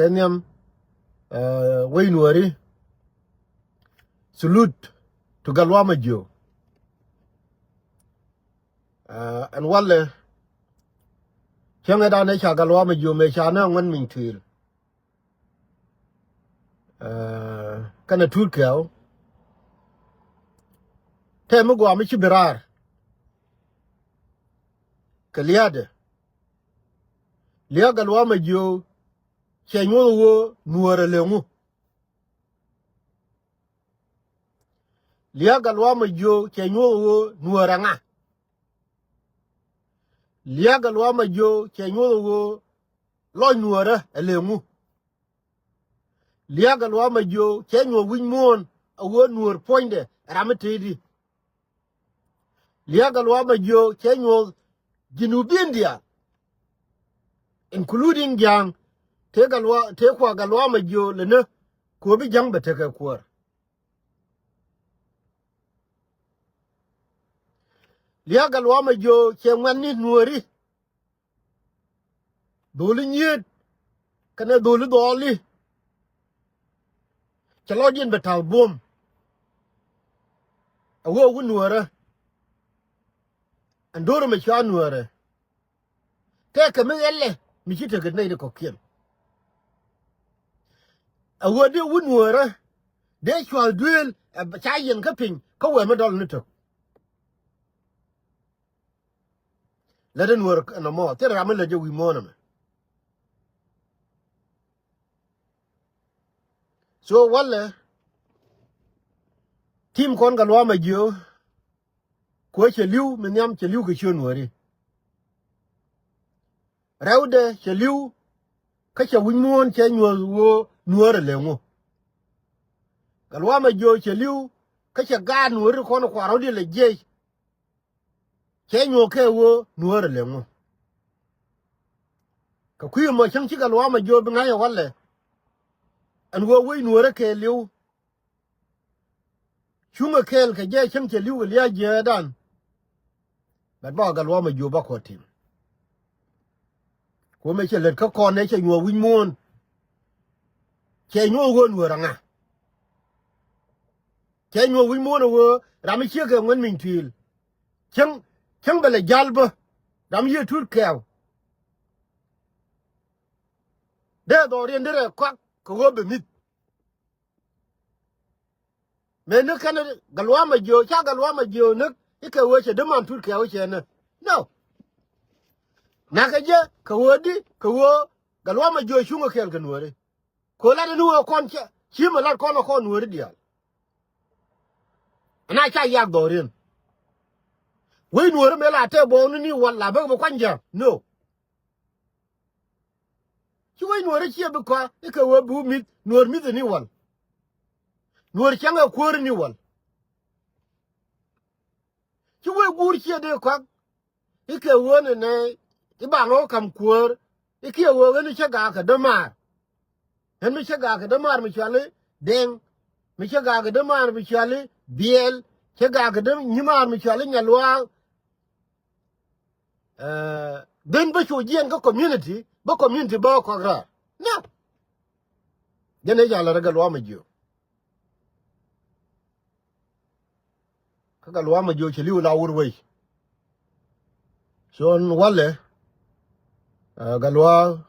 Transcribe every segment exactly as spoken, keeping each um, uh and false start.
Kɛ nhiam, ɛ, wec Nuɔri. Salute to Gatluak Majiök. Ɛ, ɛn walɛ cäŋɛ danɛ ca Gatluak Majiök mëë ca nɛ ŋuɛn miny tuil. Ɛ, kɛnɛ Tuut Kɛɛw. Tɛm mi gɔaa mi ci bi raar kɛ lia̱a̱dɛ. Lia̱a̱ Gatluak Majiök cɛ nyuɔth ɣöö Nuäär ɛ lëŋu. Lia̱a̱ Gatluak Majiök cɛ nyuɔth ɣöö Nuäär ɛ ŋa. Lia̱a̱ Gatluak Majiök cɛ nyuɔth ɣöö lɔc Nuäärä ɛ lëŋu. Lia̱a̱ Gatluak Majiök cɛ nyuɔth wi̱c muɔ̱ɔ̱n a ɣöö Nuäär puɔ̱nydɛ ɛ ram mi tëëdi. Lia̱a̱ Gatluak Majiök cɛ nyuɔth Jinubin diaal, including Ja̱a̱ŋ. Tëë Gatluak, tëë kua Gatluak Majiök lɛ ni kɛ ɣöö bi Ja̱ŋ bɛ tekɛ kuäär. Lia̱a̱ Gatluak Majiök cɛ ŋuɛ̈tni Nuääri. Dholi nyiet kɛnɛ dholi dhɔli. Cɛ lɔcdiɛn bɛ ta̱th buɔ̱m. A ɣöö wut Nuäärä. Ɛn do̱r ɛmɛ cua Nuäärä. Tëëkɛ mi ɣɛlɛ mi ci tekɛ nɛy ti kɔ̱kiɛn. A ɣöö dee wut Nuäärä dee cua̱th duëël ɛ ca yɛn kä piny kä wee mi dɔl ni tök. Lät in Nuäär ɛn ɛmɔ thil ram mi lät jɛ wi̱i̱ muɔ̱ɔ̱n ɛmɛ. So walɛ tim kɔn Gatluak Majiök. Kuɛ cɛ li̱w mi nhiam cɛ li̱w kɛ ciöt Nuääri. Rɛwdɛ cɛ li̱w kä cɛ wi̱c muɔ̱ɔ̱n cɛ nyuɔ̱th ɣöö Nuäär ɛ lëŋu. Gatluak Majiök cɛ li̱w kä cɛ gaat Nuääri kɔn kua̱r rɔ̱diɛn lɛ jiɛc. Cɛ nyuɔ̱th kɛ ɣöö Nuäär ɛ lëŋu. Kɛ kui̱ ɛmɔ cäŋ ci Gatluak Majiök bi ŋa̱c ɛ walɛ. Ɛn ɣöö wec Nuäärä kɛɛliw. Cuŋɛ kɛɛl kɛ jɛ cäŋ cɛ li̱w kɛ lia̱a̱ jiäätdan. Bɛt bä Gatluak Majiök bä kɔn tim. Kuɔmɛ cɛ lät kä kɔn ɛ cɛ nyuɔ̱th wi̱c muɔ̱ɔ̱n. Cɛ nyuɔ̱th ɣöö Nuäär ɛ ŋa. Cɛ nyuɔ̱th wi̱c muɔ̱ɔ̱n ɛ ɣöö ram mi ciek kɛ ŋuɛ̈t miny tuil. Cäŋ, cäŋ bɛ lɛ ja̱l bä. Ram yiëë Tuut Kɛɛw. Dee dhɔriɛn derɛ kɔak kɛ ɣöö bɛ mi̱th. Mëë ni kɛn Gatluak Majiök, ca Gatluak Majiök ni i̱ kɛ ɣöö cɛ däman Tuut Kɛɛw cɛ ni. No. Nakä jɛ kɛ ɣöö di, kɛ ɣöö Gatluak Majiök cuŋɛ kɛɛl kɛ Nuääri. Kɛ ɣöö lat ni ɣöö kɔn cɛ, ci mi lat kɔn ɛ kɔn Nuääri diaal. Ɛn a ca yak dhɔriɛn. Wec Nuääri mëë la tɛ buɔɔk ni ni wal la bäk bi kuany jɛ. No. Ci wec Nuäärä ciɛ bi kɔa i̱ kɛ ɣöö bi wä mi̱th, Nuäär mi̱th ni wal. Nuäär cäŋ ɛ kuäär ni wal. Ci wec guur ciɛ dee kɔak i̱ kɛ ɣöö ni nɛ i̱ ba ŋɔk ka̱m kuäär i̱ kiɛ ɣöö ɣän i̱ cä gaak kɛ dämaar. Ɣän mi cä gaak kɛ dämaar mi cuali Dɛŋ, mi cä gaak kɛ dämaar mi cuali Biɛl, cä gaak kɛ däm nyimaar mi cuali Nyaluaak. Ɛ, ben bä cu jiɛn kä community, bä community bä kɔak raar. Na. Jɛn ɛ ca lät rɛ Gatluak Majiök. Kä Gatluak Majiök cɛ li̱w la wur wec. So ɛn walɛ, ɛ, Gatluak,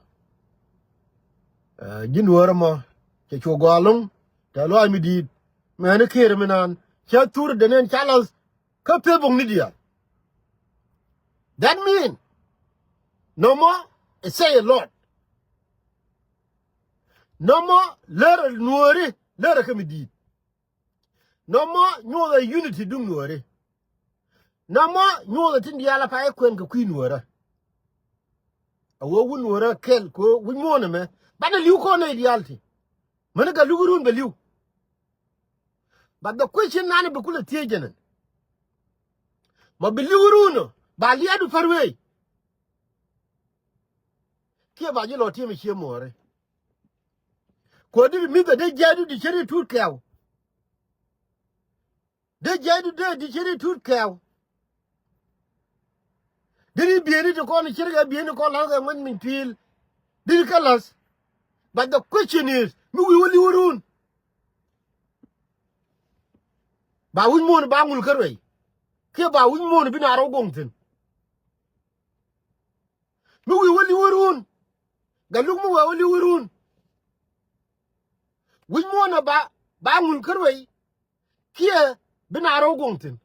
ɛ, ji̱ Nuäär ɛmɔ cɛ cu gɔaa ɛlɔ̱ŋ. Tɛ luaac mi di̱i̱t. Mɛni kiɛɛr mi naan cä thur dee nɛn ca lath kä Facebook media. That mean nɔmɔ, it say a lot. Nɔmɔ lär Nuääri lär kä mi di̱i̱t. Nɔmɔ nyuɔth ɛ unity duŋ Nuääri. Nɔmɔ nyuɔth ɛ tin diaal a pay kuɛn kɛ kui̱ Nuäärä. A ɣöö wut Nuäärä kɛl kɛ ɣöö wi̱c muɔ̱ɔ̱n ɛmɛ banɛ li̱w kɔn nɛy diaal ti. Mäni kɛ li̱w run bɛ li̱w. But the question nani bi kulɛ thiec jɛn ɛn, ma bi li̱w run ɔ ba lia̱a̱du pär wee. Kiɛ ba ji̱ lɔ ti̱em i̱ cie muɔɔri. Kuɔ di mi̱th ɛ dee jiɛɛdu di ceri Tuut Kɛɛw. Dee jiɛɛdu dee di ceri Tuut Kɛɛw. Deri bieni ti kɔn ceri kɛ bieni kɔn la̱th kɛ ŋuɛny min tuil. Deri kɛ la̱th. But the question is, mi wi̱i̱ wä li̱w run, ba wi̱c muɔ̱ɔ̱n ba ŋul kä ruɛy, kiɛ ba wi̱c muɔ̱ɔ̱n bi na rɔw goŋ thi̱n? Mi wi̱i̱ wä li̱w run, Galuk mi wi̱i̱ wä li̱w run, wi̱c muɔ̱ɔ̱n ba, ba ŋul kä ruɛy, kiɛ bi na rɔw goŋ thi̱n?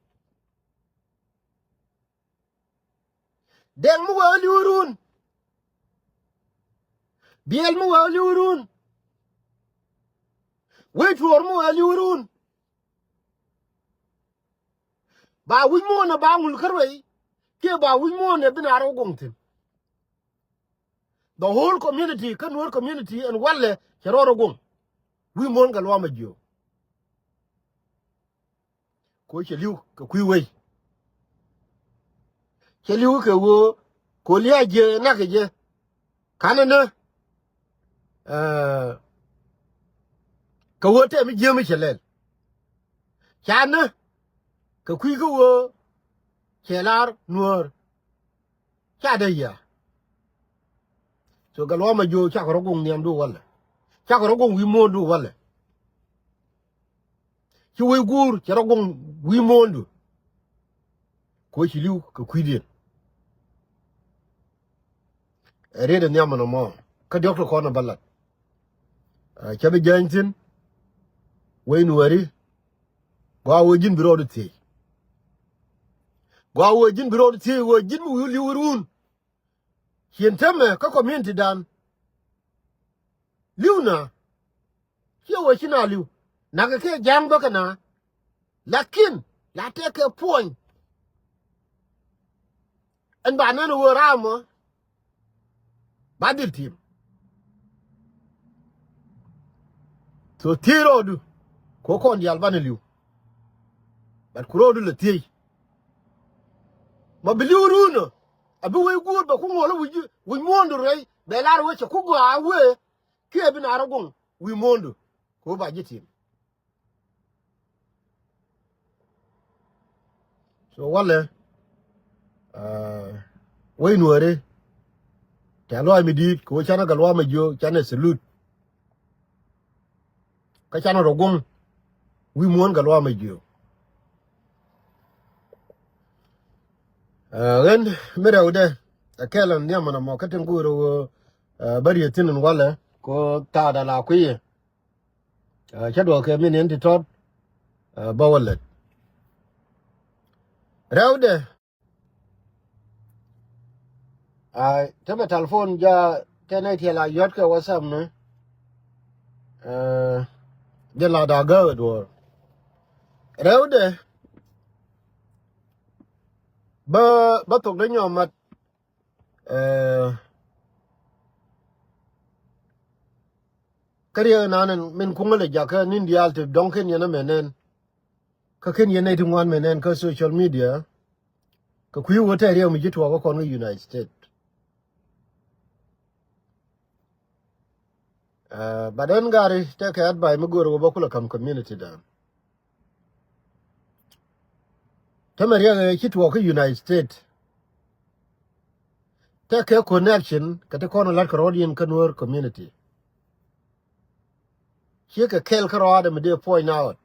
Dɛŋ mi wee li̱w run. Biɛl mi wee li̱w run. Wee tuɔɔr mi wee li̱w run. Ba wi̱c muɔ̱ɔ̱n ɛ ba ŋul kä ruɛy, kiɛ ba wi̱c muɔ̱ɔ̱n ɛ bi na rɔw goŋ thi̱n? The whole community, kä Nuɔ̱ɔ̱r community ɛn walɛ cɛ rɔɔd rɔ guɔ̱ŋ. Wi̱i̱ muɔ̱ɔ̱n kɛ luaam a jiö. Ko cɛ li̱w kɛ kui̱ wei. Cɛ li̱w kɛ ɣöö ko lia̱a̱ jiɛ nak kɛ jɛ. Kanɛ nä, eh, kɛ ɣöö tɛm mi jiämi cɛ lɛl. Ca nä kɛ kui̱ kä ɣöö cɛ lar Nuɔ̱ɔ̱r. Ca dee yia. So kɛ luaam a jiö cakɛ rɔ guɔ̱ŋ nhiamdu walɛ. Cakɛ rɔ guɔ̱ŋ wi̱i̱ muɔ̱ɔ̱ndu walɛ. Ci wec guur cɛ rɔ guɔ̱ŋ wi̱i̱ muɔ̱ɔ̱ndu. Ko ci li̱w kɛ kui̱diɛn. Ɛ riet ɛ nhiam ɛn ɛmɔ kä diɔ̱k ti kɔn ɛ bä lat. Ɛ, cä bi jääny thi̱n. Wec Nuääri. Gɔaa wee ji̱n bi rɔɔdu thiec. Gɔaa wee ji̱n bi rɔɔdu thiec wee ji̱n mi wi̱i̱ li̱w run. Cien tämɛ kä community dan. Li̱w na. Ciɛ wee ci na li̱w. Nakɛ kɛ ja̱a̱ŋ bä kɛ na. Lakin la tɛkɛ puɔ̱ny. Ɛn ba nɛn wee raamɔ. Ba dhil tim. So thiec rɔɔdu. Ko kɔn diaal banɛ li̱w. But ku rɔɔdu lɛ thiec. Ma bi li̱w ruunä. A bi wee guur bɛ ku ŋuɔl wi̱c, wi̱c muɔ̱ɔ̱ndu rɛy. Bɛ lar wee cɛ ku gɔaa wee. Kiɛ bi na rɔ guɔ̱ŋ wi̱i̱ muɔ̱ɔ̱ndu. Ko ba ji̱ tim. So walɛ, ah, wec Nuääri. Tɛ̈ luaac mi di̱i̱t kɛ wee canɛ kɛ luaam a jiö canɛ salute. Kä canɛ rɔ guɔ̱ŋ wi̱i̱ muɔ̱ɔ̱n kɛ luaam a jiö. Ah, ɣän mi rɛwdɛ ɛ kɛl ɛn nhiam ɛn ɛmɔ kä tin guur ɛ ɣöö, ah, bä rieth thi̱n ɛn walɛ kɛ ɣöö thaada la kui̱ yɛ. Ah, cä duɔ̱ɔ̱k kɛ min in ti tɔt, ah, bä wä lät. Rɛwdɛ. Ai, tämɛ telephone ja tɛn nɛy tiɛl a yɔ̱t kɛ WhatsApp ni. Ah, jɛ la da gääk ɛ duɔ̱ɔ̱r. Rɛwdɛ. Bä, bä thok dee nyɔm mat. Eh, kä riek nan min kuŋä lɛ jakä ni̱n diaal ti dɔ̱ŋ ken yɛn ɛmɛ nɛn. Kä ken yɛn nɛy ti ŋuan mɛ nɛn kä social media. Kä kui̱ wä tɛy riek mi ji̱ tuɔɔk kä kɔn kä United States. Ah, but ɛn gari tɛkɛ advice mi go̱o̱r wä bä kulɛ ka̱m community dan. Tämɛ riɛk ɛ ci tuɔɔk kä United States. Tɛkɛ connection kɛ ti kɔn lat kɛ rɔɔd yɛn kä Nuer community. Ciekɛ kɛl kä rɔɔdɛ mi dee point out.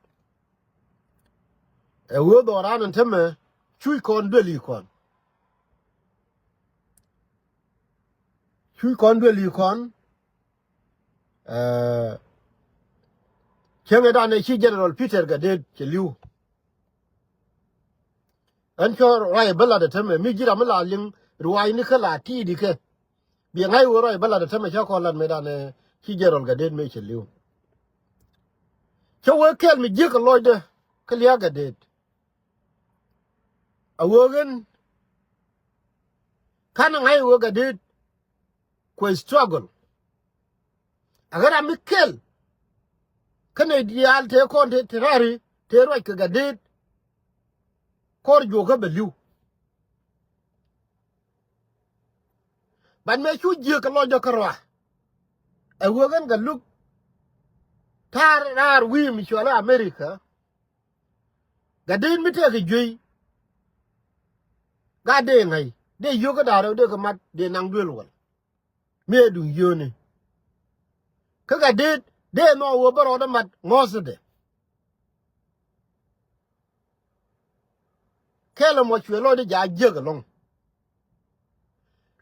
Ɛ ɣöö dhɔran ɛn tämɛ cuc kɔn duel i̱ kɔn. Cuc kɔn duel i̱ kɔn. Eh, cäŋɛ danɛ ci General Peter Gatdet cɛ li̱w. Ɛn cɔ ruac bä lat ɛ tämɛ mi ji̱ ram mi la liŋ ruaacni kä la ti̱i̱di kɛ. Biɛ ŋa̱c wee ruac bä lat ɛ tämɛ cä kɔn lat mëë danɛ ci General Gatdet mëë cɛ li̱w. Cä wee kɛl mi jiäk kɛ lɔcdä kä lia̱a̱ Gatdet. A wee ɣän ka̱n ŋa̱c wee Gatdet kuɛ struggle. A ɣän ram mi kɛl. Kä nɛy diaal tëë kɔn tëë, tëë rari tëë ruac kɛ Gatdet. Kɔr juɔkä bɛ li̱w. But mëë cu jiäk kɛ lɔcdä kärɔa. Ɛ wee ɣän Galuk ta̱a̱ raar wi̱i̱ mi cuɔlä America. Gatdet mi tëëkɛ juey. Gat dee ŋa̱c dee yio̱k kä da̱a̱r rɛw dee kɛ mat dee naŋ duël wäl. Mi ɛ duŋ yio̱o̱ni. Kä ka det dee nɔ wä bä rɔɔdä mat ŋɔ̱thdɛ. Kɛl ɛmɔ cuɛ lɔcdä ja̱ jiäk ɛlɔ̱ŋ.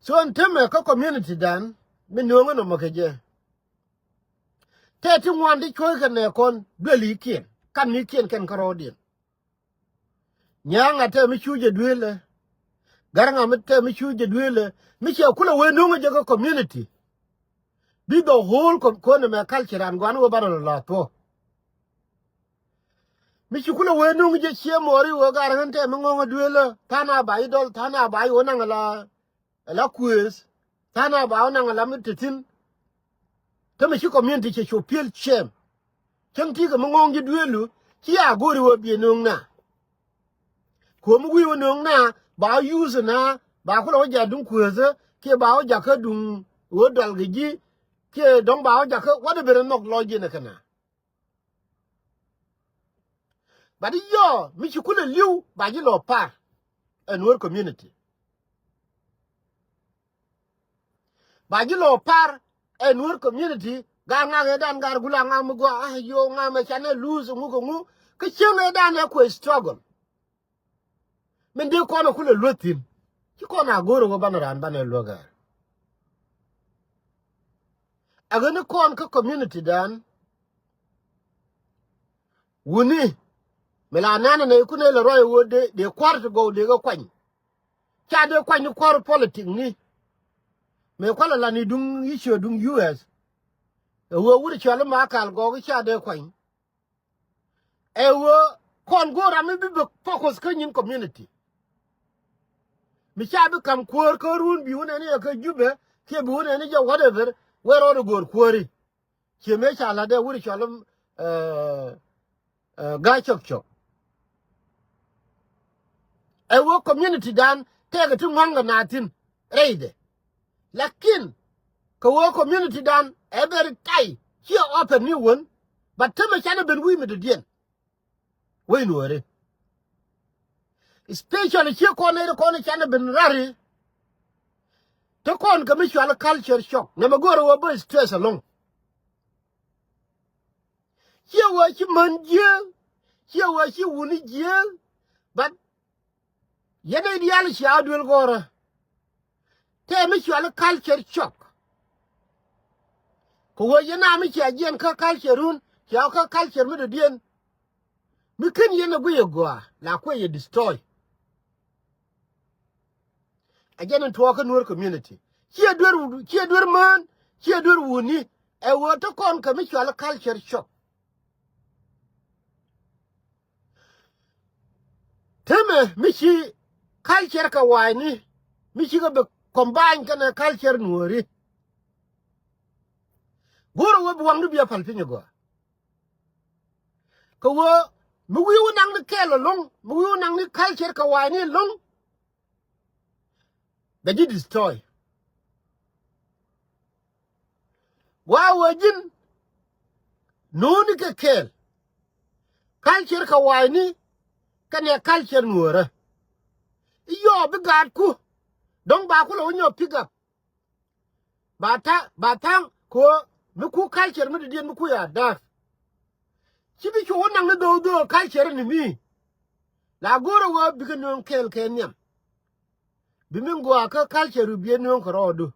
So ɛn temɛ kä community dan mi nööŋä nɔmɔ kɛ jɛ. Tɛ ti ŋuan ti cuɔ̱c kɛ nɛ kɔn duel ikiɛn kan mi kiɛn kɛn kä rɔɔdiɛn. Nyaŋ a tɛ mi cu jɛ duelɛ. Gat ŋa mi tɛ mi cu jɛ duelɛ. Mi cɛ kulɛ wee nuŋ jɛ kä community. Bi dhɔ whole ko-, kɔn mɛ culture an guan wee banɛ lɔ la thuɔ. Mi ci kulɛ wee nuŋ jɛ ciɛ mɔri wee gar ɣän tɛ mi ŋɔŋ a duelɛ. Than a ba yi dɔl, than a ba yi wee naŋ la. Ala kuëëth tha̱a̱ŋ a ba wä naŋ ala mi te thi̱n. Te mi ci community cɛ cu piël cɛm. Cäŋ ti kɛ mi ŋɔ̱ɔ̱ŋ ji̱ dueelu ci a go̱o̱ri wä biɛ nööŋ na. Kuɔ̱m wi̱i̱ wä nööŋ na ba wä yuuth na ba kulɛ wä ja̱ duŋ kuëëthä kiɛ ba wä jakä duŋ wä dɔl kɛ ji̱ kiɛ dɔ̱ŋ ba wä jakä wä dee ben rɛ nhɔk lɔc ji̱n ɛ kɛ na. But yɔ mi ci kulɛ li̱w ba ji̱ lɔ par ɛ Nuɔ̱ɔ̱r community. Ba ji̱ lɔ par ɛ Nuɔ̱ɔ̱r community. Gar ŋak ëëdan gar gula ŋak mi gua a yo ŋak mɛ canɛ luuth ŋu kɛ ŋu. Kä cieŋ ëëdan ɛ kuɛ struggle. Min dee kɔn ɛ kulɛ lueth thi̱n ci kɔn a go̱o̱r ɛ wä banɛ raan banɛ luäk ɛ. Ɛ ɣän ni kɔn kä community dan. Wuni mi la nanɛ nɛ ikun ɛ lɛ rɔy wä dee dee kua̱r ti gɔw dee kɛ kuany. Ca dee kuany ni kua̱r politic ni. Mëë kualɛ la ni duŋ i̱ ciö duŋ U S. Ɛ wee wut i̱ cɔal i̱ ma kal gɔɔk i̱ ca dee kuany. Ɛ wee kɔn go̱o̱r ram mi bi bɛ focus kä nyin community. Mi ca bi kam kuäär kä run bi wun ɛn i̱ ɛ kä Jubɛ kiɛ bi wun ɛn i̱ jɛ whatever wee rɔɔd i̱ go̱o̱r kuääri. Ciɛ mëë ca la̱t dee wut i̱ cɔal i̱, eh, eh, ga̱a̱c cɔk cɔk. Ɛ wee community dan tɛkɛ ti ŋua̱ŋ kɛ naath thi̱n rɛydɛ. Lakin kɛ wee community dan ɛ bɛ ri tay ciɛ open ni wän. But temɛ canɛ ben wi̱i̱ mi dɔ̱diɛn. Wec Nuɔ̱ɔ̱ri. Especially ciɛ kɔn ëë kɔn canɛ ben rari. Te kɔn kɛ mi cual culture shock nɛmɛ go̱o̱rɛ wä bä stress ɛlɔ̱ŋ. Ciɛ wee ci män jiääk. Ciɛ wee ci wuni jiääk. But yɛn ideology a duel gɔrä. Tɛ mi cual culture shock. Kɛ wee yɛn a mi cia jiɛn kä culture run cia kä culture mi dɔ̱diɛn. Mi ken yɛn a guiy a gɔaa la kuɛ yɛ destroy. A jɛn in tuɔɔk kä Nuer community ciɛ duer, ciɛ duer mään ciɛ duer wuni. Ɛ wee te kɔn kɛ mi cual culture shock. Temɛ mi ci culture kɛ wa̱a̱cni mi ci kɛ bɛ combine kɛnɛ culture Nuɔ̱ɔ̱ri. Go̱o̱rɛ wee bi waŋni bi a päl piny a gɔaa. Kɛ wee mi wi̱i̱ wä naŋni kɛɛl ɛlɔ̱ŋ mi wi̱i̱ wä naŋni culture kɛ wa̱a̱cni ɛlɔ̱ŋ. Bɛ ji̱ destroy. Wa wee ji̱n nuuni kɛ kɛɛl. Culture kɛ wa̱a̱cni kɛnɛ culture Nuɔ̱ɔ̱rä. Iyɔɔ bi gaatku dɔ̱ŋ ba kulɛ wä nyɔk pick up. Ba ta̱ ba tha̱a̱ŋ kɛ ɣöö mi ku culture mi dɔ̱diɛn mi ku ya da̱a̱k. Ci bi cu wä naŋ ni dho̱o̱k dho̱o̱k culture ni mi. La go̱o̱rä wee bikɛ nööŋ kɛɛl kɛ nhiam. Bi min gɔaa kä culture biɛ nööŋ kɛ rɔɔdu.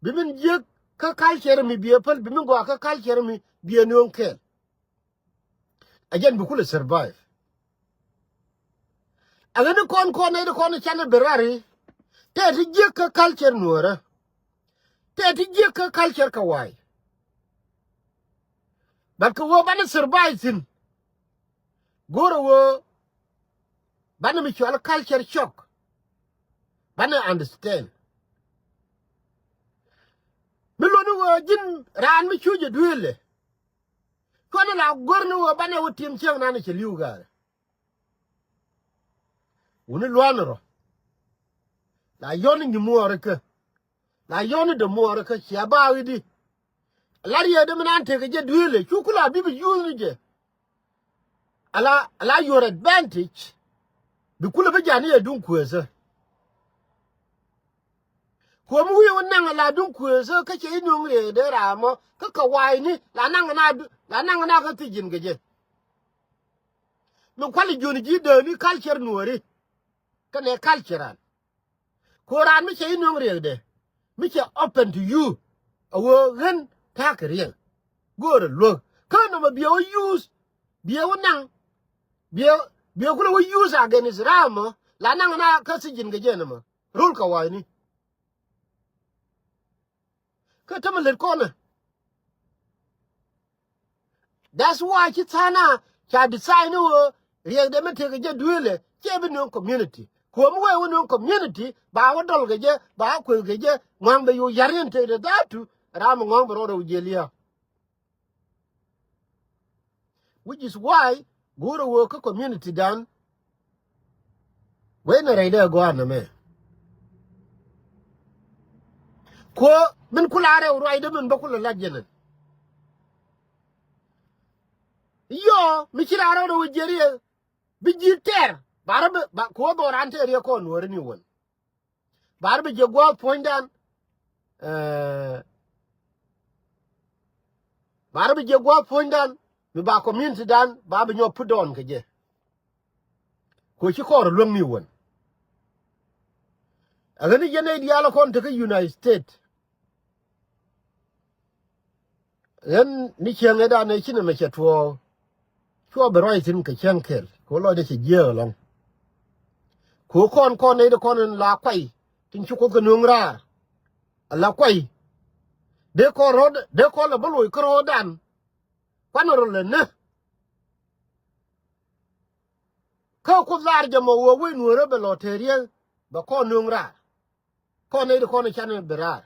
Bi min jiäk kä culture mi biɛ päl bi min gɔaa kä culture mi biɛ nööŋ kɛɛl. A jɛn bi kulɛ survive. A ɣän ni kɔn kɔn nɛy ti kɔn canɛ ben rari. Tɛ ti jiäk kä culture Nuɔ̱ɔ̱rä. Tɛ ti jiäk kä culture kɛ wa̱a̱y. But kɛ wee banɛ survive thi̱n. Go̱o̱rä wee banɛ mi cual culture shock. Banɛ understand. Mi luɔ̱ni wee ji̱n raan mi cu jɛ dueelɛ. Cuɔ̱nɛ la go̱r ni wee banɛ wä tim cieŋ nanɛ cɛ li̱w ga̱a̱rɛ. Wuni lua̱a̱n rɔ. La yɔ̱n ni nyimuɔɔri kä. La yɔ̱n ni dämuɔɔri kä cia ba wi̱di. La riɛɛdɛ mi nan tekɛ jɛ dueelɛ cu kula bi bi yuuth ni jɛ. Ala ala your advantage. Bi kulɛ bi jani yɛ duŋ kueethä. Kuɔm wi̱i̱ wä naŋ la duŋ kuëëthä kä cɛ i̱ nuŋ riee dee raamɔ kä kɛ wa̱a̱cni la naŋ na du-, la naŋ na kä thi̱c ji̱n kɛ jɛ. Mi kuali jiɔni ji̱ dääni culture nuɔɔri. Kɛnɛ culture an. Ku raan mi cɛ i̱ nuŋ riekdɛ mi cɛ open to you. A ɣöö ɣän ta̱a̱ kɛ riek. Go̱o̱rɛ luäk kä nɔmɔ biɛ wä use, biɛ wä naŋ, biɛ, biɛ kulɛ wä use against raamɔ la naŋ na kä thi̱c ji̱n kɛ jɛ nɔmɔ. Rol kɛ wa̱a̱cni. Kä tämɛ lät kɔnɛ. That's why ci tha̱a̱ŋ a ca design ni ɣöö riɛkdɛ mi tekɛ jɛ dueelɛ ciɛ bi nööŋ community. Kuɔm wee wä nööŋ community ba wä dɔl kɛ jɛ ba wä kueth kɛ jɛ ŋɔ̱a̱ŋ bɛ yo̱o̱ ya̱r yɛn tekdɛ dha̱a̱tu. Ram mi ŋɔ̱a̱ŋ bɛ rɔɔdɛ wä jiɛl ya̱a̱. Which is why go̱o̱rɛ wee kä community dan. Wee nɛ rɛy dee gɔaa nɛmɛ. Kuɔ min kula rɛw ruacdä min bä kula lat jɛnɛ. Yɔ mi ci raan rɔɔdɛ wä jiɛriɛ bi ji̱ tɛr. Barä bi ba kuɔ dhɔran tɛr yɛ kɔn wääri ni wän. Bar bi jɛ gua̱a̱th puɔ̱nydan. Eh, bar bi jɛ gua̱a̱th puɔ̱nydan mi ba community dan ba bi nyɔk put down kɛ jɛ. Ku ci kɔr luäŋni wän. Ɛ ɣän i̱ jɛ nɛy diaal kɔn tekä United States. Ɣän ni cieŋ ëëdan ëë ci nɛmɛ cɛ tuɔɔk. Cuɔ bi ruac thi̱n kɛ cäŋ kɛl kɛ ɣöö lɔcdɛ cɛ jiääk ɛlɔ̱ŋ. Ku kɔn kɔn nɛy ti kɔn in la kuay tin ci Kuoth kɛ nööŋ raar. Ala kuay dee kɔn rɔ̱t dee kɔn lɛ bä loc kä rɔ̱ɔ̱tdan. Kuanɛ rɔ lɛ nä. Kä Kuoth lar jɛ mɔ ɣöö wec nuɔ̱ɔ̱rä bɛ lɔ tɛɛr yɛ bɛ kɔn nööŋ raar. Kɔn nɛy ti kɔn i̱ canɛ bi raar.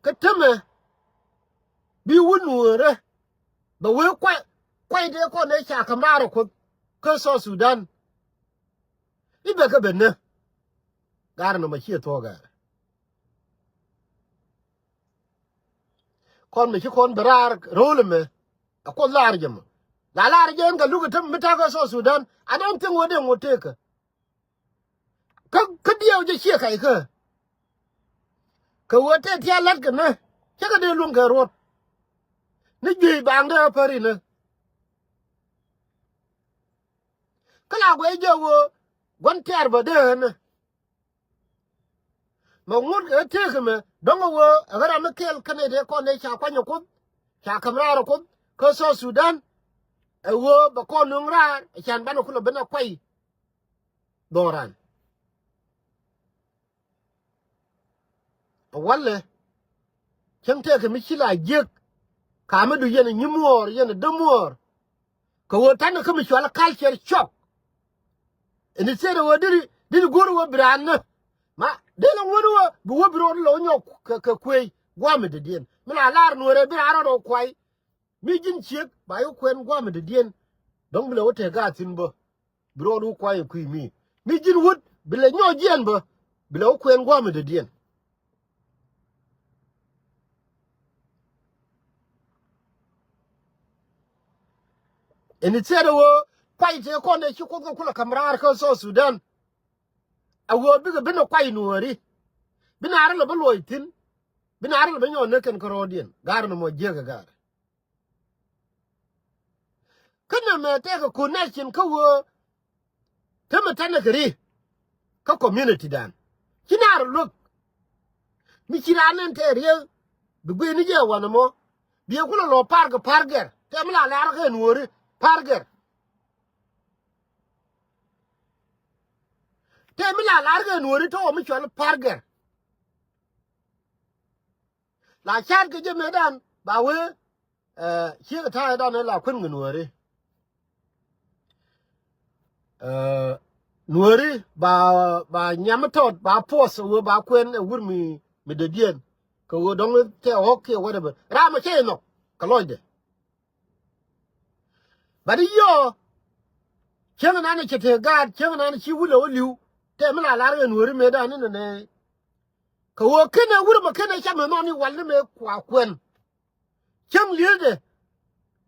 Kä tämɛ bi wä nuɔ̱ɔ̱rä bɛ wee kuay kuay dee kɔn i̱ ca käm raar ɔ Kuoth kä South Sudan. I̱ bɛ kä ben nä. Gaar nɔmɔ ciɛ thuɔ̱k gaar. Kɔn mi ci kɔn bi raar ro̱o̱l ɛmɛ. A Kuoth lar jɛ mɔ la lar jɛ ɛn kɛ luk i̱ tämɛ mi ta̱kä South Sudan. I don't think wä dee ŋot tekä. Kä kä diɛw jɛ ciɛ kac kä. Kɛ wee tëë tia̱a̱ la̱t kɛ nä cä kɛ dee luäŋ kɛ ruɔ̱t. Ni juey baaŋdä ɛ päri nä. Kä la guɛy jɛ wee gua̱n tɛ̈r bä dee ɣän nä. Mɛ ŋut kɛ tëëk mɛ dɔ̱ŋ ɛ wee ɛ ɣän ram mi kɛl kɛnɛ dee kɔn dee ca kuany ɛ Kuoth ca käm raar ɛ Kuoth kä South Sudan. Ɛ wee bɛ kɔn nöŋ raar ɛ can banɛ kulɛ ben ɛ kuay. Dhɔran. Walɛ cäŋ tëëkɛ mi ci la jiäk. Ka mi du yɛn nyimuɔɔr yɛn dämuɔɔr. Kɛ ɣöö ta̱nɛ kä mi cual culture shock. Instead ɣöö deri deri go̱r ɣöö bi raan nä ma dee la ŋuän ɣöö bi wä bi ro̱o̱d lɔ nyɔk kɛ kɛ kuëëc gua̱a̱mɛ dee diɛn mi la lar nuɔ̱ɔ̱rɛ bi raan rɔɔd ɣöö kuay. Mi ji̱n ciek ba yɛ kuɛn gua̱a̱mɛ dee diɛn. Dɔ̱ŋ bi lɛ wä tɛk gaat thi̱n bä. Bi rɔɔdu kuay ɛ kui̱ mi mi ji̱n wut bi lɛ nyɔɔc jiɛn bä. Bi lɛ wä kuɛn gua̱a̱mɛ dee diɛn. Ɛn i̱ thiɛɛt ɛ ɣöö kuay tëë kɔn ɛ ci Kuoth kɛ kulɛ ka̱m raar kä South Sudan. Ɛ ɣöö bikɛ bi nɛ kuay nuɔ̱ɔ̱ri bi naar lɛ bä luɔc thi̱n. Bi naar lɛ bä nyɔɔc näk kɛn kärɔɔdiɛn gaar nɔmɔ jiäk ɛ gaar. Kä nɛmɛ tɛkɛ connection kä ɣöö tämɛ tɛnɛ kɛ ri kä community dan ci naar luäk. Mi ci raan nɛn tɛɛr yɛ bi gui̱ni jɛ wanɛ mɔ biɛ kulɛ lɔ par kɛ par gɛr tɛm la lar kɛ nuɔri par gɛr. Tɛm la lar kɛ nuɔri tɔɔ mi cual par gɛr. La ca̱a̱t kɛ jɛ mëëdan ba wee. Ciek ta̱a̱ dan la kuën kɛ nuɔri. Nuɔri ba ba nyam tɔt ba puɔth wee ba kuën ɛ wur mi mi dee diɛn kɛ wee dɔŋ tɛ ɣɔk kiɛ whatever ram a cɛ inɔ kɛ lɔcdɛ. But iyɔ cieŋ nan cɛ te gaat cieŋ nan ci wulɛ wä li̱w tɛ mi la lar kɛ nuɔri mëëdan inɛ nɛ. Kɛ ɣöö kenɛ wurɛ mɛ kenɛ ca mɛ nɔni wal ni mɛ kua kuɛn. Cäŋ li̱eetdɛ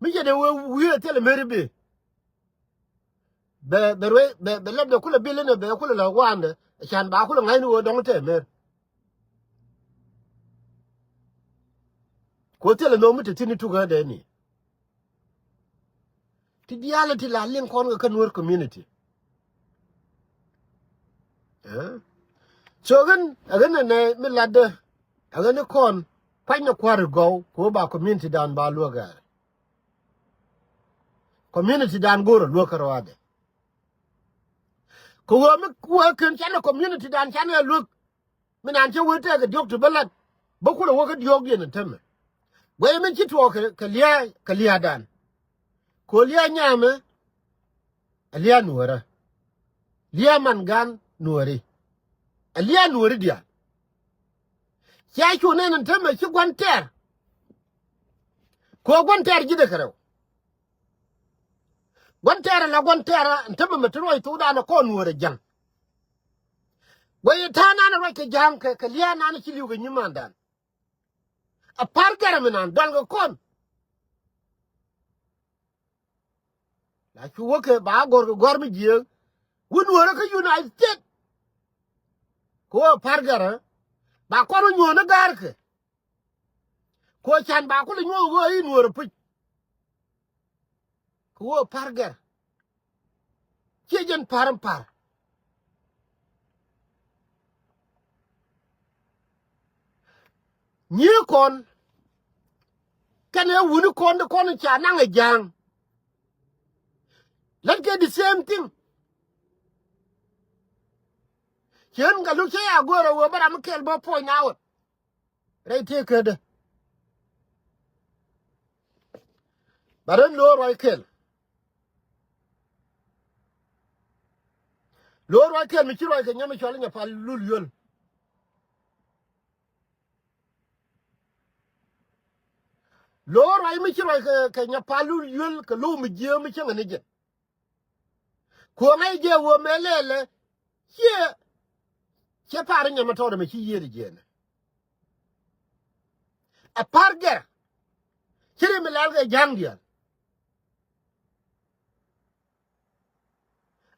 mi cɛ dee wee wi̱i̱ ɛ thilɛ meri bee. bɛ, bɛ ruee, bɛ, bɛ lɛpdɛ kulɛ bil inɛ, bɛ kulɛ la waandɛ, can ba kulɛ ŋa̱cni ɣöö dɔ̱ŋ tɛ mer. Ku thilɛ nhök mi te thi̱n i̱ tukädɛ ni. Ti diaal ti la liŋ kɔn kɛ kä Nuer community. Eh? So ɣän, ɛ ɣän ɛnɛ mi latdä, ɛ ɣän i̱ kɔn kuany ni kua̱r i̱ gɔw, ku ba community dan ba luäk ɛ. Community dan go̱o̱r ɛ luäk kä ruaadɛ. Kɛ ɣöö mi wee ken canɛ community dan canɛ luäk. Mi naan cä wee tɛɛk kɛ diɔ̱k ti bä lat, bä kulɛ wä kä diɔ̱ɔ̱kdiɛn ɛn tämɛ. Guɛy min ci tuɔɔk kɛ, kɛ lia̱a̱, kɛ lia̱a̱dan. Kɛ ɣöö lia̱a̱ nyamɛ, ɛ lia̱a̱ nuäärä. Lia̱a̱ man gan nuääri. Ɛ lia̱a̱ nuääri diaal. Cia cu nɛn ɛn tämɛ ci gua̱n tɛɛr. Kɛ ɣöö gua̱n tɛɛr ji̱dɛ kɛ rɛw. Gua̱n tɛɛr ala gua̱n tɛɛr ɛn tämɛ mɛ ti ruac thokdan ɛ kɔn nuäärä ja̱ŋ. Guɛy ta̱a̱ nan ruac kɛ ja̱a̱ŋ kɛ, kɛ lia̱a̱ nan ci li̱w kɛ nyimandan. A pa̱r gɛr mi nan dɔl kɛ kɔn. La cu wä kɛ ba gɔr kɛ gɔr mi jiääk. Wä nuäärä kä United States. Kɛ wä pa̱r gɛr, eh? Ba kɔn wä nyuɔ̱ɔ̱n ni ga̱a̱r kɛ. Kɛ wä can ba kulɛ nyuɔ̱ɔ̱n wä i̱ nuäärä puc. Kɛ wä pa̱r gɛr. Ciɛ jɛn pa̱r in pa̱r. Nyiee kɔn kɛnɛ wuni kɔn di kɔn ca naŋ ɛ ja̱a̱ŋ. Lät kɛ the same thing. Cien kɛ luk cä ya go̱o̱r ɛ wee bä ram mi kɛl bä puɔ̱ny na wä. Rɛy tëë kädä. Ba ren lo̱o̱ ruac kɛl. Lo̱o̱ ruac kɛl mi ci ruac kɛ nyam mi cɔal i̱ Nyapal Lul Yuel. Lo̱o̱ ruac mi ci ruac kɛ, kɛ Nyapal Lul Yuel kɛ lo̱o̱ mi jiääk mi cäŋɛ ni jɛn. Kuɔ̱ŋ a i̱ jɛ wä mɛ lɛlɛ. Ciɛ, ciɛ pa̱r i̱ nyam a tɔɔt ɛmɛ ci yiëër i̱ jiɛɛnɛ. A pa̱r gɛr. Ci ri mi lɛl kɛ ja̱ŋ diaal.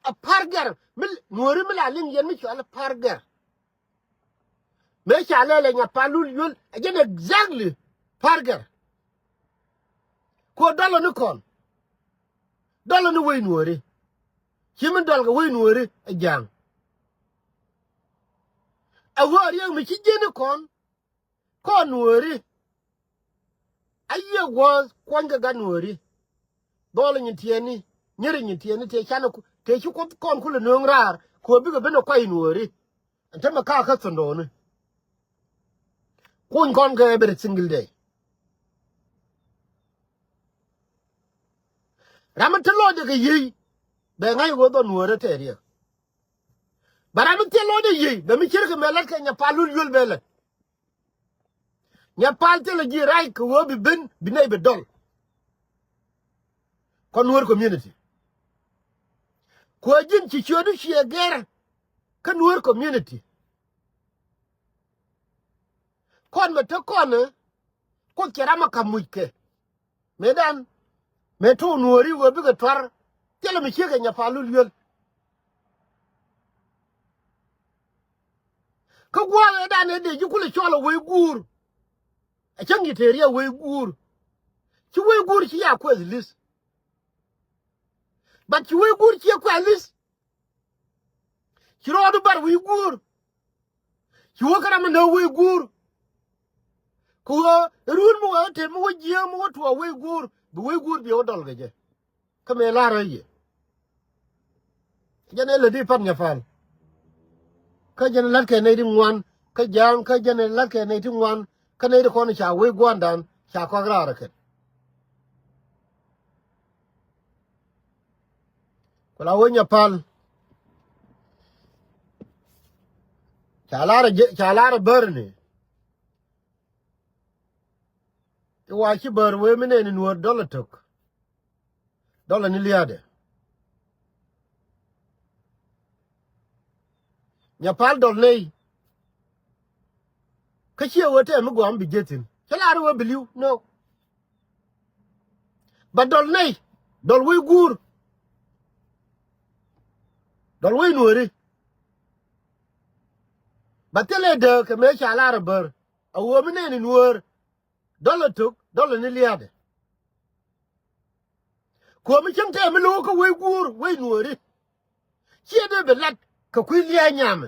A pa̱r gɛr. Mi, nuääri mi la liŋ yɛn mi cɔal a pa̱r gɛr. Mëë ca lɛlɛ Nyapal Lul Yuel, a jɛn exactly pa̱r gɛr. Ku dɔlɔ ni kɔn. Dɔlɔ ni wec nuääri. Ci min dɔl kɛ wec nuääri ɛ ja̱a̱ŋ. A wä a riɛk mi ci ji̱n ni kɔn. Kɔn nuääri. A yiëë guɔ̱ɔ̱th kuɔ̱ny kɛ gat nuääri. Dhɔl nyin tiɛɛni, nyiri nyin tiɛɛni tëë canɛ ku, tëë ci Kuoth kɔn kulɛ nööŋ raar, kɛ ɣöö bikɛ ben ɛ kuay nuääri. Ɛn tämɛ kakä thundooni. Kuny kɔn kɛ every single day. Ram mi te lɔcdɛ kɛ yiey, bɛ ŋa̱c ɣöö dhɔ nuäärä tɛɛr yɛ. Bɛ ram mi thil lɔcdɛ yiey, bɛ mi cier kɛ mɛ lät kɛ Nyapal Lul Yuel bɛ lät. Nyapal thilɛ ji̱ rac kɛ ɣöö bi ben, bi nɛy bi dɔl. Kä Nuer community. Kuɛ ji̱n ci ciötdu ciɛ gɛr kä Nuer community. Kɔn mɛ te kɔn ɛ, Kuoth cɛ ram ɛ ka̱m muc kɛ. Mëëdan, mëë tuɔɔk nuɔɔri wee bikɛ tuar, thilɛ mi ciek kɛ Nyapal Lul Yuel. Kä gua̱a̱k ëëdan ëë dee ji̱ kulɛ cɔl ɛ wec guur. A cäŋ ji̱ tëë riɛk wec guur. Ci wec guur ci ya kuɛth li̱th. But ci wec guur ciɛ kuɛth li̱th. Ci rɔɔdu bar wi̱i̱ guur. Ci wä kä ram mi nääk wec guur. Kɛ ɣöö ruun mi wee te mi wä jiääk mi wä tuɔɔk wec guur, bi wec guur bi wä dɔl kɛ jɛ. Kä mëë la̱rä yɛ. Jɛn ɛ lät i̱ pan Nyapal. Kä jɛn ɛ la̱t kɛ nɛy ti ŋuan. Kä ja̱a̱ŋ kä jɛn ɛ la̱t kɛ nɛy ti ŋuan. Kä nɛy ti kɔn ca wec gua̱a̱ndan ca kɔak raar ɛ kɛn. Ku la wec Nyapal. Ca lar ɛ jɛ, ca lar ɛ bär ni. I̱ wa ci bär wee mi nɛɛni nuäär dɔlɛ tök. Dɔlɛ ni lia̱a̱dɛ. Nyapal dɔl nɛy. Kä ciɛ wee tɛm mi guam bi jieth thi̱n. Cä lar wee bi li̱w. No. Ba dɔl nɛy. Dɔl wec guur. Dɔl wec nuɔ̱ɔ̱ri. Ba thilɛ dääk kɛ mëë ca lar ɛ bär. A ɣöö mi nɛɛni nuɔ̱ɔ̱r. Dɔl ɛ tok, dɔl ɛ ni lia̱a̱dɛ. Kuɔ̱mi cäŋ tɛm mi lo̱o̱k kä wec guur, wec nuɔ̱ɔ̱ri. Ciɛ dee bi lat kɛ kui̱ lia̱a̱ nyamɛ.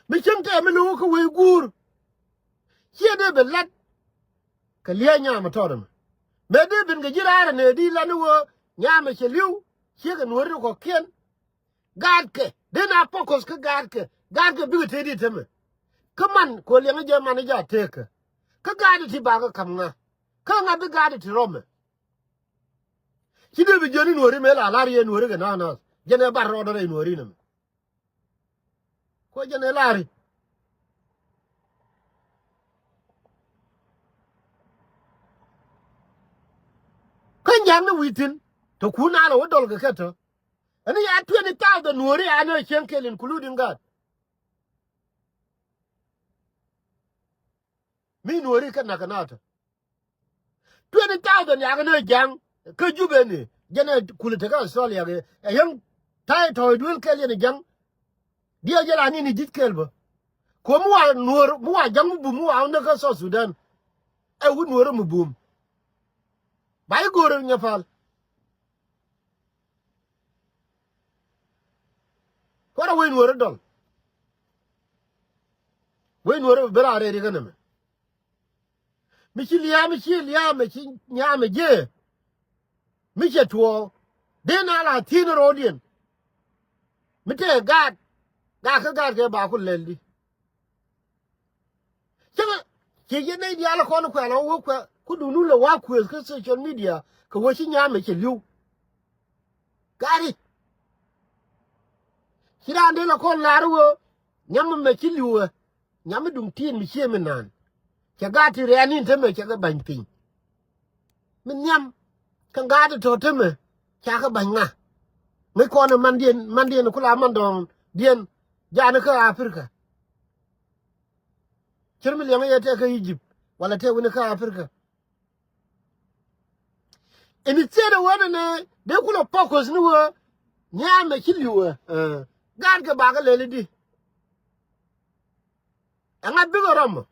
Mi cäŋ tɛm mi lo̱o̱k kä wec guur. Ciɛ dee bi lat kɛ lia̱a̱ nyamɛ tɔt ɛmɛ. Mëë dee bin kɛ ji̱ raar ɛ nɛɛ di lat ni ɣöö nyamɛ cɛ li̱w, ciɛ kɛ nuɔ̱ɔ̱ri kɔ̱kiɛn. Gaatkɛ, dee na focus kä gaatkɛ, gaatkɛ bikɛ tëëdi tämɛ. Kä man, kɛ ɣöö liɛŋä jɛ man i̱ ja tëëkä. Kä gaatdi ti bakɛ ka̱m ŋa. Kä ŋa bi gaatdi ti rɔmɛ. Ci dee bi jiöni nuɔ̱ɔ̱ri mëë la lar yɛ nuɔ̱ɔ̱ri kɛ na̱a̱n na̱a̱n. Jɛn ɛ bar rɔɔdä rɛy nuɔ̱ɔ̱ri nɛmɛ. Kuɔ jɛn ɛ lari. Kä ja̱ŋ ni wi̱i̱ thi̱n. Te kun a lɛ wä dɔl kɛ kɛ tɔ. Ɛn ya twenty thousand nuɔ̱ɔ̱ri a ni cieŋ kɛl including gaat. Mi nuɔ̱ɔ̱ri kɛ nak kɛ naatɔ. Twenty thousand yakɛ ni ja̱ŋ kä Jubɛ ni. Jɛn ɛ kuli tekɛ Australia kɛ ɛ yäŋ ta̱a̱ tɔ̱ɔ̱c duel kɛl yɛn ɛ ja̱ŋ. Diɛ jɛ la ni ni ji̱th kɛl bä. Kuɔ mi wa nuɔ̱ɔ̱r, mi wa ja̱ŋ mi bum, mi wa wä näk kä South Sudan. Ɛ wut nuɔ̱ɔ̱r mi bum. Ba i̱ go̱o̱r ɛ Nyapal. Kuɔrɛ wec nuɔ̱ɔ̱r dɔl. Wec nuɔ̱ɔ̱r bi la rɛy ri kä nɛmɛ. Mi ci lia̱a̱, mi ci lia̱a̱, mi ci nyaamɛ jiɛ. Mi cɛ tuɔɔk. Dee na la thi̱n ro̱o̱diɛn. Mi tëë gaat. Gaat kä gaat kɛ ba ku lɛl di. Cäŋɛ. Ci yɛn nɛy diaal kɔn kuɛl ɔ wä kuɛ. Ku duni lɛ wa kuëth kä social media. Kɛ wä ci nyaamɛ cɛ li̱w. Gari. Ci raan dee la kɔn lar wä. Nyam mɛ ci li̱w ɛ. Nyam mi duŋ tin mi cie mi naan. Cɛ gaat ti rɛɛn in te mɛ cɛ kɛ ba̱ny piny. Mi nhiam. Kɛ gaat ti tɔ̱ te mɛ. Ca kɛ ba̱ny ŋa. Ŋäc kɔn ɛ mandiɛn, mandiɛn ku la man dɔ̱ɔ̱ŋdiɛn. Jaani kä Africa. Cir mi liɛŋ yɛ tɛk kä Egypt. Wala tɛk wi̱ni kä Africa. Instead of wä ni ni dee kulɛ focus ni wä. Nyaamɛ ci li̱w ɛ. Gaat kɛ bakɛ lɛli di. Ɛŋa bikɛ rɔmɔ.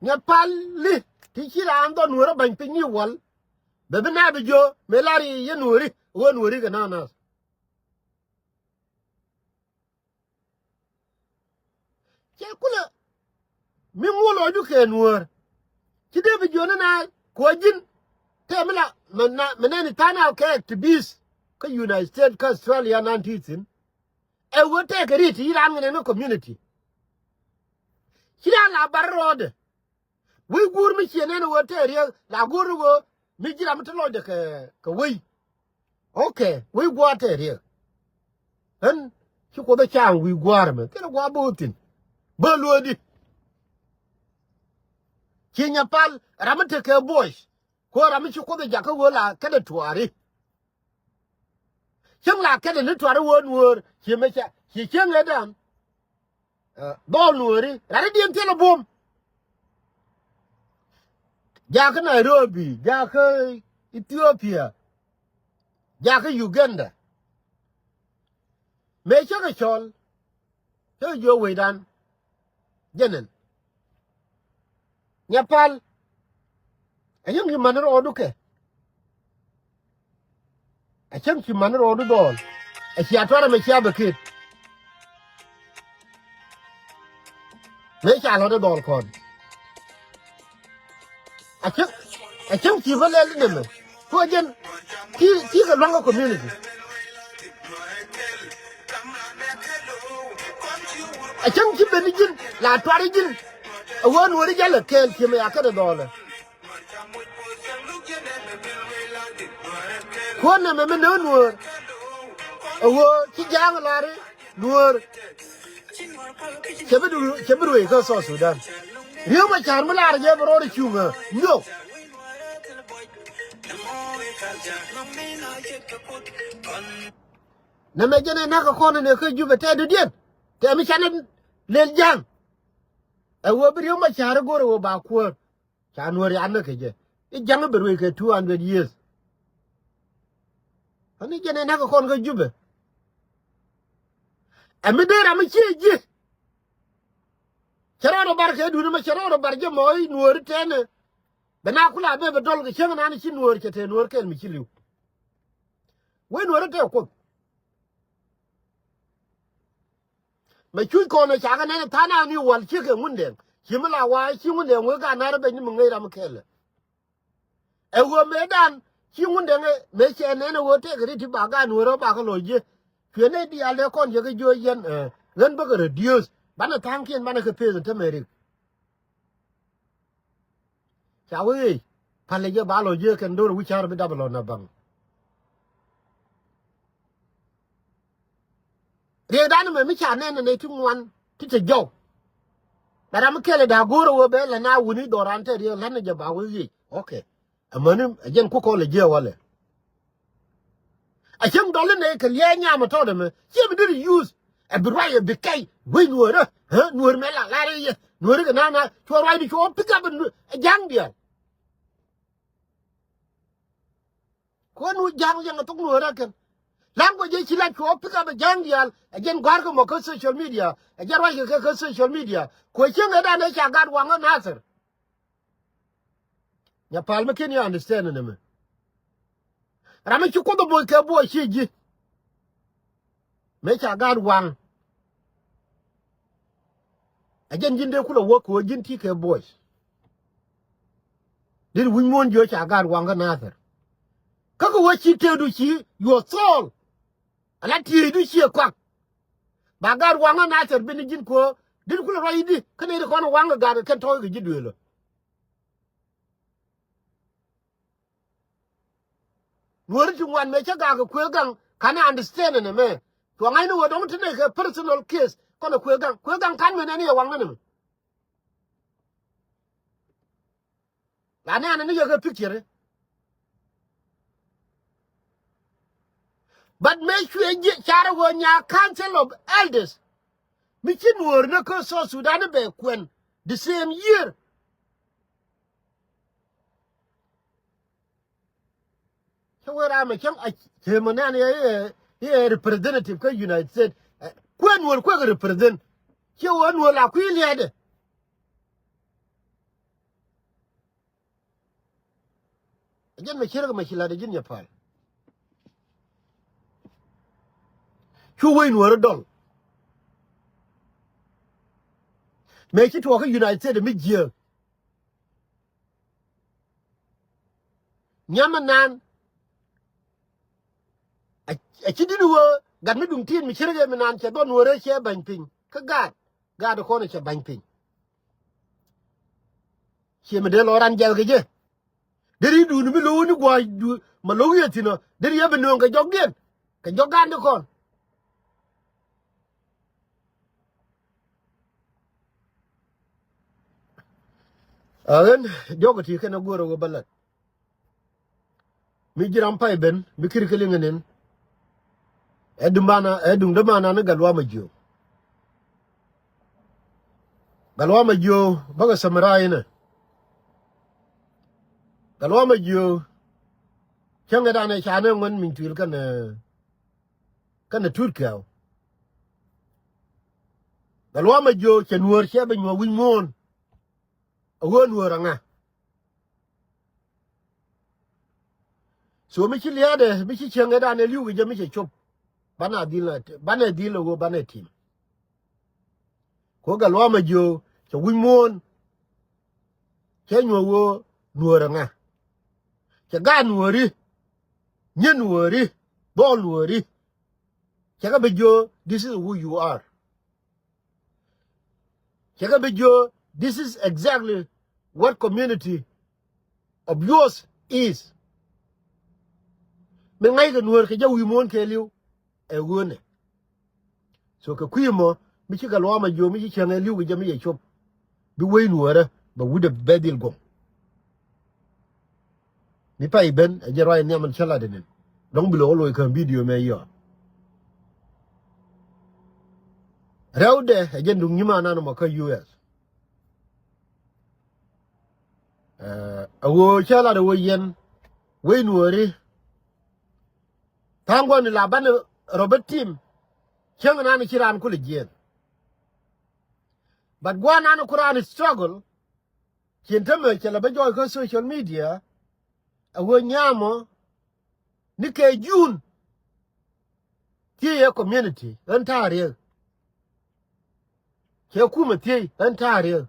Nyapali ti ci raan dhɔ nuɔ̱ɔ̱rä ba̱ny piny ni wal. Bɛ bi na bi jiö mëë lar yɛ nuɔ̱ɔ̱ri wä nuɔ̱ɔ̱ri kɛ na̱a̱n na̱a̱n. Cɛ kulɛ mi ŋuɔ lɔcdu kɛ nuɔ̱ɔ̱r. Ci dee bi jiöni na kuɔ ji̱n. Tɛ mi la mi na mi nɛni tha̱a̱ŋ na kɛ activist kä United States kä Australia nan ti thi̱n. Ɛ wee tɛkɛ ri ti ran ŋinɛ ni community. Ci ran la bar rɔɔdɛ. Wec guur mi ciɛ nɛn ɣöö tɛɛr riek la go̱o̱r ni ɣöö mi ji̱ ram mi te lɔcdɛ kɛ kɛ wec. Ok, wec gua̱a̱r tɛɛr riek. Ɣän ci Kuoth ɛ caaŋ wi̱i̱ gua̱a̱r ɛmɛ thilɛ gua̱a̱r bä ɣöö thi̱n. Bä lueedi. Ci Nyapal ram mi tekɛ buɔc. Kuɔth ram mi ci Kuoth ɛ jakä ɣöö la kɛnɛ tuaari. Cieŋ la kɛnɛ ni tuari wä nuɔɔr ci mɛ ca ci cieŋ ɛ dan. Dhɔl nuɔɔri rari diɛn thilɛ buɔm. Jakä Nairobi, jakä Ethiopia, jakä Uganda. Mëë cä kɛ cɔl. Cä jiök wecdan. Jɛnɛn. Nyapal. Ɛ yäŋ ci män rɔɔdu kɛ. Ɛ cäŋ ci män rɔɔdu dhɔɔl. Ɛ cia tuarɛ mɛ cia bɛ ket. Mëë ca lɔt ɛ dhɔɔl kɔn. Acäŋ, acäŋ ci bä lɛl inɛ mɛ. Ku a jɛn ti, ti kɛ luaŋ kä community. Acäŋ ci ben i̱ ji̱n la tuar i̱ ji̱n. A wä nuɔri jal a kɛɛl ci mɛ ya kɛn a dhɔɔlɛ. Kuɔn nɛ mɛ mi nä nuɔr. A wä ci ja̱a̱ŋ lari nuɔr. Cɛ bi du, cɛ bi ruëë kä South Sudan. Riek Machar mi lar jɛ bi rɔɔd cuŋä. Nyok. Nɛ mɛ jɛn ɛ näk kɛ kɔn nɛ kä Jubɛ tɛ dudiɛn. Tɛ mi canɛ lel ja̱a̱ŋ. Ɛ wä bi Riek Machar go̱r ɛ wä ba kuäär. Ca nuɔ̱ɔ̱r yan ni kɛ jɛ i̱ ja̱ŋ i̱ ben wec kɛ two hundred years. Ani jɛn ɛ nak kɔn kä Jubɛ. Ɛ mi dee ram mi ciɛ ji̱. Cɛ rɔɔdɛ bar kɛ duuni mɛ, cɛ rɔɔdɛ bar jɛ mɔ i̱ Nuɔɔri tɛnɛ. Bɛ na kula bɛ bɛ dɔl kɛ cäŋ nani ci Nuɔɔri cɛ tɛ Nuɔɔri kɛl mi ci li̱w. Wee Nuɔɔri tɛ Kuoth. Mɛ cuc kɔn ɛ cakɛ nɛn tha̱a̱ŋ nani wal ciek kɛ Ŋundɛŋ. Ci mi la wa̱a̱ ci Ŋundɛŋ wee ka nar bɛ nyi mi ŋäc ram kɛl. Ɛ ɣöö mëëdan ci Ŋundɛŋ ɛ mëë cɛ nɛn ɛ ɣöö tɛkɛ ri ti ba gaat Nuɔɔri ɣä bakɛ lɔ jiɛ. Cuɛ nɛy diaal dee kɔn yɛ kɛ jiö yɛn ɛ ɣän bäkɛ reduce banɛ tha̱a̱ŋkiɛn banɛ kɛ peth in te mɛ rik. Ca wee palɛ jɛ ba lɔ jiɛ kɛn do̱r wi̱c ca̱r bi dap lɔ na baŋ. Riɛkdan mɛ mi ca nɛn nɛ ti ŋuan ti te jɔw. Bɛ ram mi kɛlɛ da̱a̱ go̱o̱rä wee bɛ lɛ na wuni dhɔran te riɛk la̱t ni jɛ ba wee yiec. Okay. Amäni a jɛn kukɔ lɛ jiɛ walɛ. A cäŋ dɔli nɛ kɛ liɛɛ nyam a tɔt ɛmɛ ciɛ bi deri use. Ɛ bi ruac ɛ bi kɛy wec Nuɔɔrä. Nuɔɔr mɛ la lar i̱ yɛ Nuɔɔri kɛ nana cuɔ ruacdi cuɔ pick up ɛ ja̱ŋ diaal. Kuäär nu ja̱a̱ŋ liɛŋ a thok Nuɔɔrä kɛn. Language ëë ci la cuɔɔk pick up ɛ ja̱a̱ŋ diaal ɛ jɛn gua̱a̱r kɛ mɔ kä social media ɛ jɛn ruac kɛ kɛ kä social media. Kuɛ cieŋ ëëdan ëë ca gat waŋä Nathir. Nya pal mi ken yɛ understand ɛn ɛmɛ. Ram mi ci Kuoth ɛ boc kɛ buɔc ci ji̱. Mëë ca gaat waŋ. Ɛ jɛn ji̱n dee kulɛ wä kɛ ɣöö ji̱n ti kɛ buɔc. Dee wi̱c muɔ̱ɔ̱n jiö ca gaat waŋ kä Nathir. Kä kɛ ɣöö ci tëëdu ci your soul. Ala tieydu ciɛ kɔak. Ba gaat waŋ kä Nathir bi ni ji̱n kɛ ɣöö dee kulɛ ruac i̱di kä nɛy ti kɔn waŋ kɛ gaat kɛ kɛn tɔ̱ɔ̱c kɛ ji̱ duëëlä. Nuɔ̱ri ti ŋuan mëë cä gak kɛ kuëë gaŋ kanɛ understand ɛn ɛmɛ. Cuɔ ŋa̱cni wä dɔ̱ŋ ti nɛ kɛ personal case kɔnɛ kuëë gaŋ kuëë gaŋ kan mëë nɛn yɛ waŋ nɛn ɛmɛ. La nɛn ɛn ni yɛ kɛ picture. But mëë cuɛ jiɛ carɛ wä nya council of elders. Mi ci Nuɔ̱ɔ̱r ni kä South Sudan bɛ kuɛn the same year. Cä wee ram ɛ cäŋ a cemɔ nɛn yɛ yɛ representative kä United States. Kuɛ Nuɔ̱ɔ̱r kuɛ kɛ represent. Ciɛ wee Nuɔ̱ɔ̱r la kui̱ liɛɛdɛ. Ɛ jɛn mɛ cier kɛ mɛ ci lat ɛ ji̱n yɛ pal. Cu wec Nuɔ̱ɔ̱r dɔl. Mëë ci tuɔɔk kä United States mi jiääk. Nhiam mi naan. A ci di̱t wee gat mi duŋ ti̱i̱t mi ce̱tkɛ mi naan cɛ dhɔn wee rɛy cɛ ba̱ny piny kä gaat. Gaat kɔn cɛ ba̱ny piny. Ciɛ mi dee lɔ ran jiath kɛ jɛ. Deri duuni mi lo̱w ni gua̱a̱c du ma lo̱w yɛ thi̱n ɔ deri yɛ bi nööŋ kɛ jɔk diɛn kɛ jɔk gaat ni kɔn. A ɣän jɔk ti kɛn a guɔ̱r a wä bä lat. Mi ji̱ ram pay ben mi kir kɛ liŋ ɛ nin. Ɛ duŋ dämana ɛ duŋ dämana ni Gatluak Majiök. Gatluak Majiök bäkɛ Samaria inɛ. Gatluak Majiök cäŋɛ danɛ canɛ ŋuɛn min tuil kɛnɛ kɛnɛ Tut Kɛw. Gatluak Majiök cɛ Nuɔ̱ɔ̱r cɛ bi nyuɔ̱ɔ̱r wi̱c muɔ̱ɔ̱n. A ɣöö Nuɔ̱ɔ̱r aŋa. So mi ci lia̱a̱dɛ mi ci cieŋ ëëdan ɛ li̱w kɛ jɛ mi cɛ cop. Banɛ dhil banɛ dhil ɛ ɣöö banɛ tim. Kɛ ɣöö Gatluak Majiök cɛ wi̱c muɔ̱ɔ̱n. Cɛ nyuɔ̱ɔ̱r ɣöö Nuɔ̱ɔ̱r aŋa. Cɛ gaat Nuɔ̱ɔ̱ri. Nyin Nuɔ̱ɔ̱ri. Dhɔl Nuɔ̱ɔ̱ri. Cɛ kɛ bi jiök this is who you are. Cɛ kɛ bi jiök this is exactly what community of yours is. Mi ŋa̱ckɛ Nuɔ̱ɔ̱r kɛ jɛ wi̱i̱ muɔ̱ɔ̱n kɛɛliw ɛ ɣöönɛ. So kɛ kui̱ mɔ mi ci Gatluak Majiök mi ci cäŋ ɛ li̱w kɛ jɛ mi yɛ cop. Bi wec Nuɔ̱ɔ̱rä bɛ wut ɛ bɛ dhil guɔ̱m. Mi pay ben ɛ jɛ ruac nhiam ɛn cä lat ɛnɛn. Dɔ̱ŋ bi lo̱k loc käm bidio mɛ yɔɔ. Rɛwdɛ ɛ jɛ duŋ nyimanan mɔ kä U S. Ɛ ɣöö cä lat ɛ ɣöö yɛn wec Nuɔ̱ɔ̱ri. Tha̱a̱ŋ gua̱n la banɛ rɔ bä tim. Cäŋ nan ci raan kulɛ jiɛn. But gua̱n nan ku raan struggle. Cin tämɛ cɛ lɛ bä jɔɔc kä social media. A wee nyamɔ ni kɛ jun. Thiec ɛ community ɣän ta̱a̱ riek. Cɛ kumɛ thiec ɣän ta̱a̱ riek.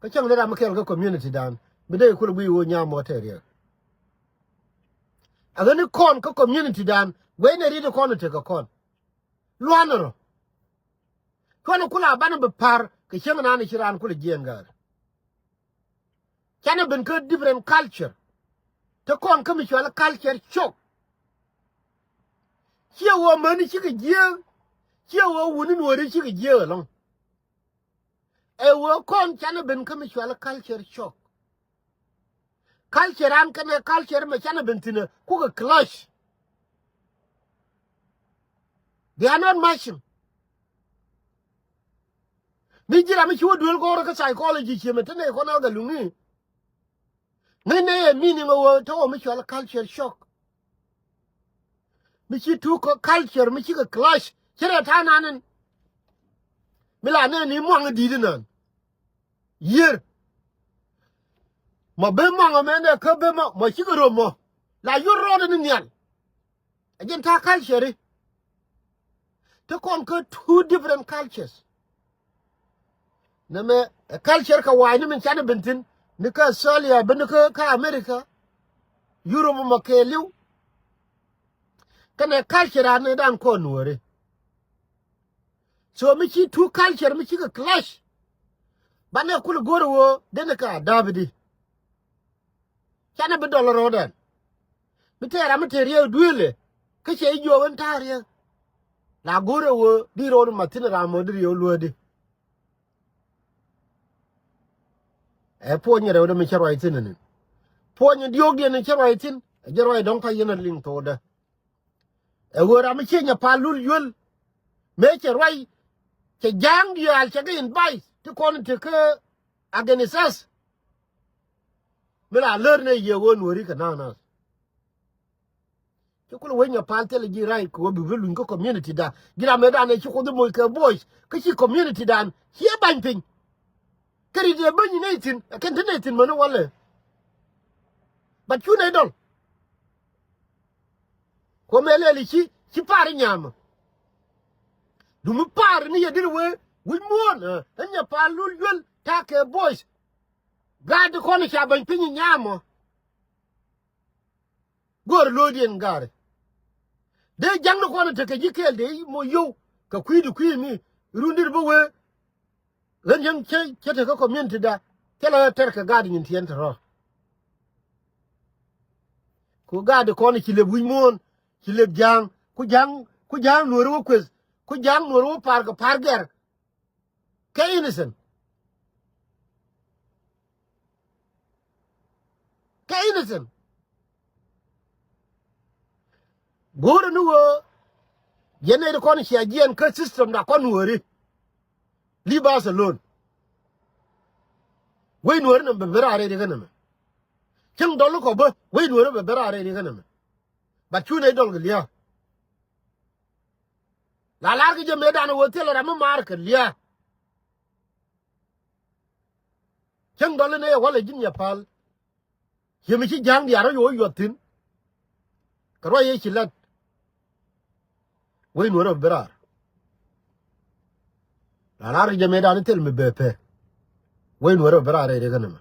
Kä cäŋ ni ram mi kɛl kä community dan bi dee kulɛ guiy wee nyamɔ tɛ riek. A ɣän ni kɔn kä community dan guey ni riet kɔn tekɛ kɔn. Luanɛ rɔ. Cuanɛ kula banɛ bi pa̱r kɛ cäŋ nan ci raan kulɛ jiɛn gäär. Canɛ ben kä different culture. Te kɔn kä mi cual culture shock. Ciɛ wä mäni cikɛ jiääk. Ciɛ wä wuni nuɔri cikɛ jiääk ɛlɔ̱ŋ. Ɛ wä kɔn canɛ ben kä mi cual culture shock. Culture an kɛnɛ culture mɛ canɛ ben thinɛ kukɛ clash. They are not matching. Mi ji̱ ram mi ci wä duel gɔrä kä psychology ciɛ mɛ te nɛ kɔn a gɛ luŋni. Ŋäc nɛ yɛ meaning ɛ wä te wä mi cual culture shock. Mi ci tu kɔ culture mi cikɛ clash ci rɛ ta̱a̱ nanin. Mi la nɛ ni muaŋ di̱t inan. Yier. Mɔ ben mɔŋ ɛmɛ nɛ kä ben mɔ mɔ cikɛ rom mɔ. La yur rɔɔdɛ ni nhial. A jɛn ta̱a̱ culture i̱. Te kɔn kä two different cultures. Nɛmɛ ɛ culture kɛ wa̱a̱ ni min canɛ ben thi̱n ni kä Australia ben ni kä kä America. Europe mɔ kɛɛliw. Kɛnɛ culture an ni dan kɔn nuɔri. So mi ci two culture mi cikɛ clash. Banɛ kulɛ go̱r ɛ wä denɛ kɛ a dapidi. Canɛ bi dɔl rɔɔdɛn. Mi tɛɛr ram mi tɛɛr riɛk dueelɛ. Kä cɛ i̱ jiɔk in ta̱a̱ riɛk. La go̱r ɛ wä di rɔɔd ma thi̱n ram mɔ di riɛk luäädi. Ɛ puɔ̱ny rɛwdɛ mi cä ruac thi̱n ni. Puɔ̱ny diɔ̱ɔ̱kdiɛn in cä ruac thi̱n ɛ jɛ ruac dɔ̱ŋ pa yɛn a liŋ thokdä. Ɛ ɣöö ram mi cieny a pal lul yuel. Mëë cɛ ruac cɛ ja̱a̱ŋ diaal cɛ kɛ invite ti kɔn ti kä against us. Mi la lär ni yɛ ɣöö nuɔ̱ri kɛ na̱a̱ŋ na̱a̱ŋ. Ci kulɛ wec nyɛ pal thilɛ ji̱ ray kɛ ɣöö bi bi luny kä community da. Ji̱ ram mëë dan ɛ ci kuoth moc kɛ voice kä ci community dan ciɛ ba̱ny piny. Kɛ ri dee bäny nɛy thi̱n ɛ kɛn te nɛy thi̱n mäni walɛ. But cu nɛy dɔl. Kuɔmɛ lɛl i̱ ci ci pa̱a̱r i̱ nyamä. Dumi pa̱a̱r ni yɛ dir wee wi̱c muɔ̱ɔ̱n ɛ nyɛ pa̱a̱r lul yuel ta̱a̱ kɛ boys. Gaat di kɔn i̱ ca bäny piny i̱ nyamä. Go̱o̱r lo̱o̱diɛn gaari. Dee ja̱ŋ ni kɔn i̱ tekɛ ji̱ kɛɛl dee i̱ mɔ yio̱w kɛ kui̱di kui̱ mi run dir bä wee. Ɣän yäŋ cä cä tekä community da. Thilɛ ɣä tɛr kɛ gaat nyin tiɛn te rɔ. Ku gaat kɔn ci lep wi̱c muɔ̱ɔ̱n ci lep ja̱a̱ŋ ku ja̱a̱ŋ ku ja̱a̱ŋ nuɔ̱ɔ̱ri wä kueth ku ja̱a̱ŋ nuɔ̱ɔ̱ri wä pa̱a̱r kɛ pa̱a̱r gɛr. Kɛ innocent. Kɛ innocent. Go̱o̱rä ni ɣöö yɛn nɛy ti kɔn cia jiɛɛn kä system da kɔn nuɔ̱ɔ̱ri. Leave us alone. Wec nuɔ̱ɔ̱ri nɛ bɛ ben raar rɛy rikä nɛmɛ. Cäŋ dɔl ni kɔ bä wec nuɔ̱ɔ̱ri bɛ ben raar rɛy rikä nɛmɛ. But cu nɛy dɔl kɛ lia̱a̱. La lar kɛ jɛ mëëdan ɛ ɣöö thilɛ ram mi maar kɛ lia̱a̱. Cäŋ dɔl ni nɛy ɛ walɛ ji̱n yɛ pal. Ciɛ mi ci ja̱a̱ŋ diaal rɔ yuɔth thi̱n. Kɛ ruac yɛ ci lat. Wec nuɔ̱ɔ̱ri bɛ ben raar. La lar kɛ jɛ mëëdan thil mi bɛ pɛ. Wec nuɔ̱ɔ̱ri bɛ ben raar rɛy rikä nɛmɛ.